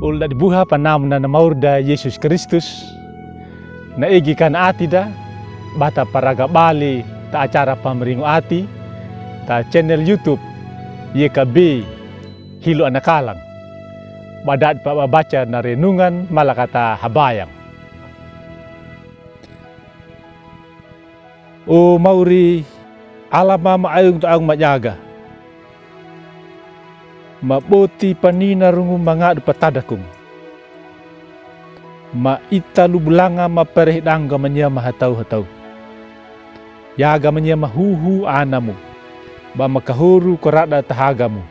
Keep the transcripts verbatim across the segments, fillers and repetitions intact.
Ulda' di buha panamna na maurda Yesus Kristus, na egi kana atida, bata paraga bali ta acara pamaringu ati, ta channel YouTube, Y K B, Hilo Anakalang. Bada' di pababaca na renungan malakata habayang. O mauri, ala ma ma ayung ta ayung manyaga. Ma boti paninaru ngu mangadu patadaku. Ma ita lubulanga ma perehi dangu ga mania ma hatau-hatau. Yaga mania ma huhu anamu. Ba ma kahoru korada tahagamu.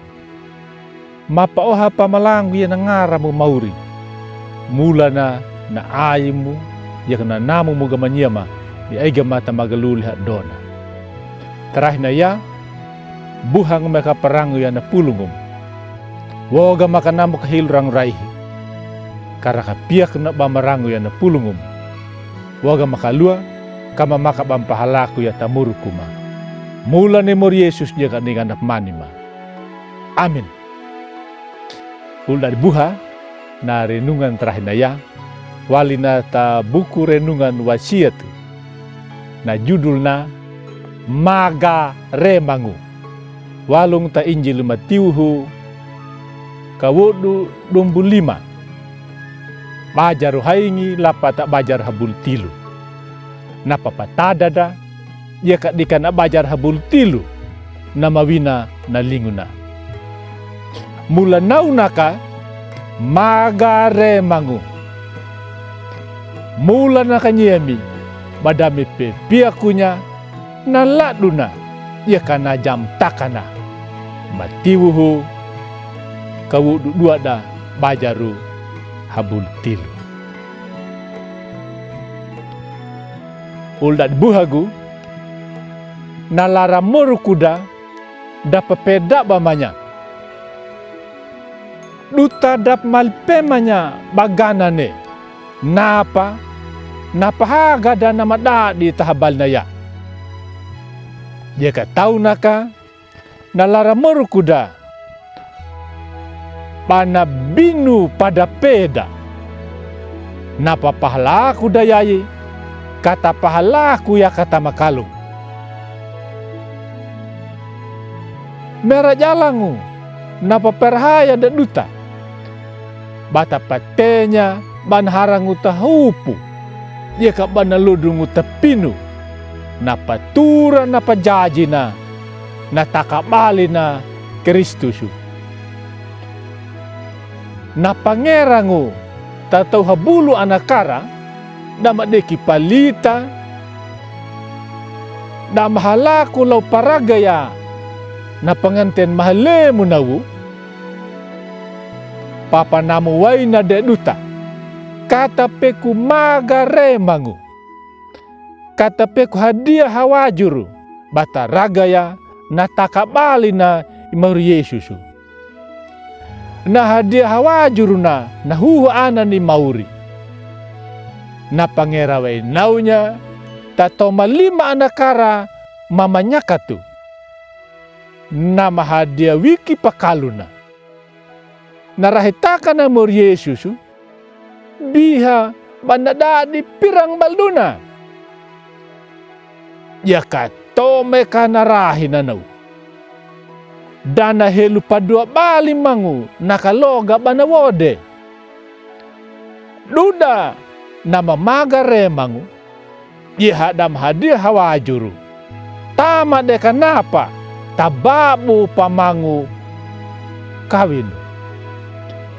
Ma paoha pamalangu ya na ngaramu mauri. Mulana na aimu, ya kana namu muga mania ma, ya ega mata magaluli hadona. Tarahi na ya, buhang maka parangu ya na pulungum. Woga maka namu kahilu rangu raihi. Karaka piak na ba marangu ya na pulungum. Woga maka lua, kama maka ba mpahalaku ya tamurukuma. Mulane mori Yesus ya ka ninga na pamani ma. Amin. Ulda' di buha, na renungan tarahi na ya, wali na ta buku renungan Wasiat. Na judulna Maga Remangu. Walung ta Injil Matiwu hu, kawodu dumbu lima. Bajaru haingi lapa ta bajaru habulu tilu. Na papatadada, ya ka dika na bajaru habulu tilu, na mawina na linguna. Mula naunaka, maga remangu. Mula na kaniemi, bada mi pe piakunya, na laduna, ya ka na jamtakana. Matiwu hu, kawodu duwada bajaru habulu tilu. Ulda' di buhagu, na lara morukuda, dapa pe daba manya. Duta dapa malipe manya baganane. Napa, napa hagada na madadi taha bali na ya. Ya ka taunaka, na lara morukuda. Bana binu pada peda. Napa pahalaku da yayi, kata pahalaku ya kata makalung. Mera jalangu, napa perhaya da duta. Bata patenya, bana harangu ta hupu. Ya ka bana lodungu ta pinu. Napa tura napa jajina, na taka bali na Kristusu. Na pangerangu, ta tau habulu anakara, da madeki palita, da mahalaku lau paragaya, na panganten mahalemu nawu, papa namu waina de duta, kata peku maga remangu. Kata peku hadiya hawajuru, bata ragaya, na taka bali na i mauri Yesusu. Na hadiya hawajuru na, na huhu anani mauri. Na pangera wainaunya, ta toma lima anakara mamanyakatu. Na mahadiya wiki pakaluna. Na rahi takana mauri Yesusu, biha bana dadi pirang balduna. Ya ka tome ka na rahi nanau. Dana helu paduwa bali mangu na kaloga bana wode. Duda na mamaga remangu. Ye hada mahadiya hawajuru. Tama de ka napa, tababu pamangu kawinu.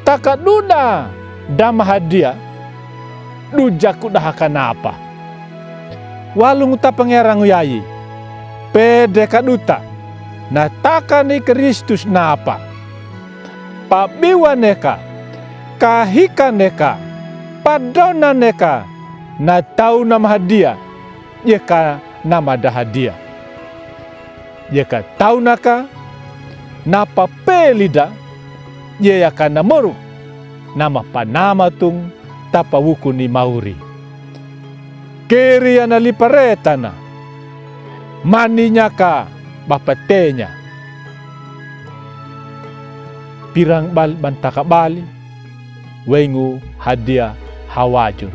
Taka duda da mahadiya, dujaku daha ka napa. Walungu ta pangerangu yayi, pede ka duta, na takani Kristus napa. Pabiwane ka, kahikane ka, padonane ka, na tau na mahadiya, ye ka na madahadiya. Ye ka taunaka, na papelida, ye ya ka na moru, na mapanamatung, ta pawukuni mauri. Keri ya na liparetana, maninyaka bapatenya. Pirang bali bantaka bali, Weingu hadiya hawajur.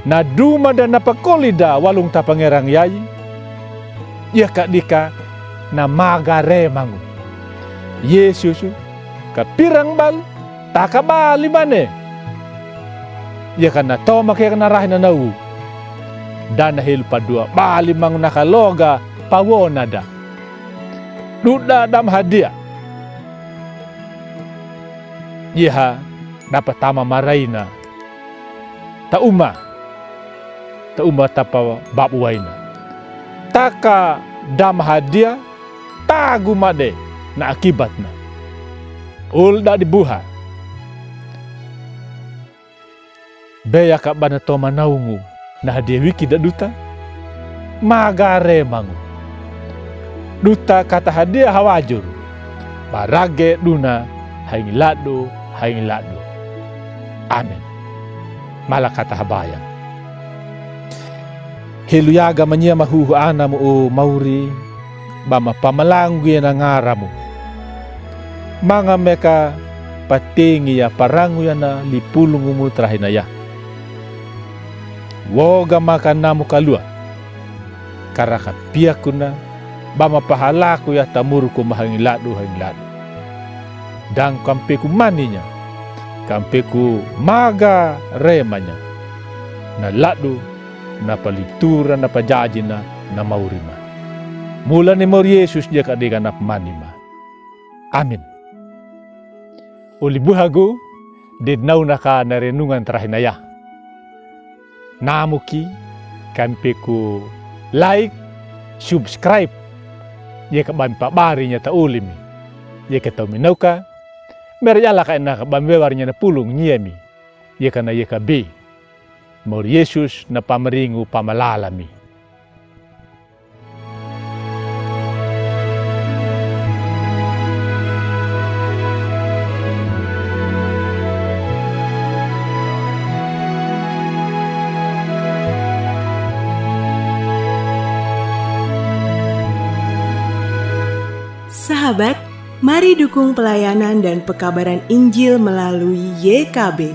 Na duma da na pakoli da walung ta Pangeran yayi, iya ka dika na maga remangu. Yesus ka pirang bal, taka bali mane. Iya ka na toma ke na rahi na nawu. Da na helu paduwa bali mangu na kaloga pawona da. Duda dam hadiya. Iya ha dapa tama maraina. Ta uma. Ta uma tapa babu waina. Taka dam hadiya tagu made na akibatna. Ul da di buha. Beya ka bana toma naungu na hadiya wiki da duta. Maga remangu. Duta kata hadiya hawajur. Barage duna haingi ladu, haingi ladu. Amin. Mala kata habaya. Helu yaga manyia mahuhu anamu o mauri, ba ma pamalangu ya na ngaramu. Manga meka patengi ya parangu ya na lipulungumu tarahi na ya. Woga maka namu kalua. Karaka piaku na, ba ma pahalaku ya tamuru ko ma haingi ladu, haingi ladu. Dang kampeku maninya, kampeku maga remanya. Na ladu, na palitura, na pajajina, na maurima. Mula ni mori Yesus dia ka dega na pamanima. Amin. Oli buhagu, de nauna ka na renungan tarahi na ya. Namu ki, kampeku like, subscribe. Ye ka bami pabari nya ta ulimi. Ye ka tau minauka. Mere yala ka ina ka bami wewar nya na pulung nyemi. Ye ka na ye ka bi. Mori Yesus na pamaringu pamalalami. Sahabat, mari dukung pelayanan dan pekabaran Injil melalui Y K B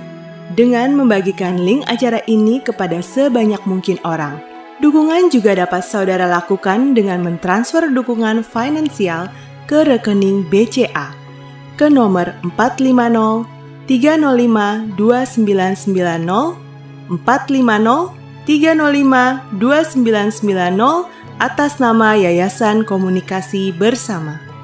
dengan membagikan link acara ini kepada sebanyak mungkin orang. Dukungan juga dapat saudara lakukan dengan mentransfer dukungan finansial ke rekening B C A ke nomor empat lima nol tiga nol lima dua sembilan sembilan nol, empat lima nol tiga nol lima dua sembilan sembilan nol, atas nama Yayasan Komunikasi Bersama.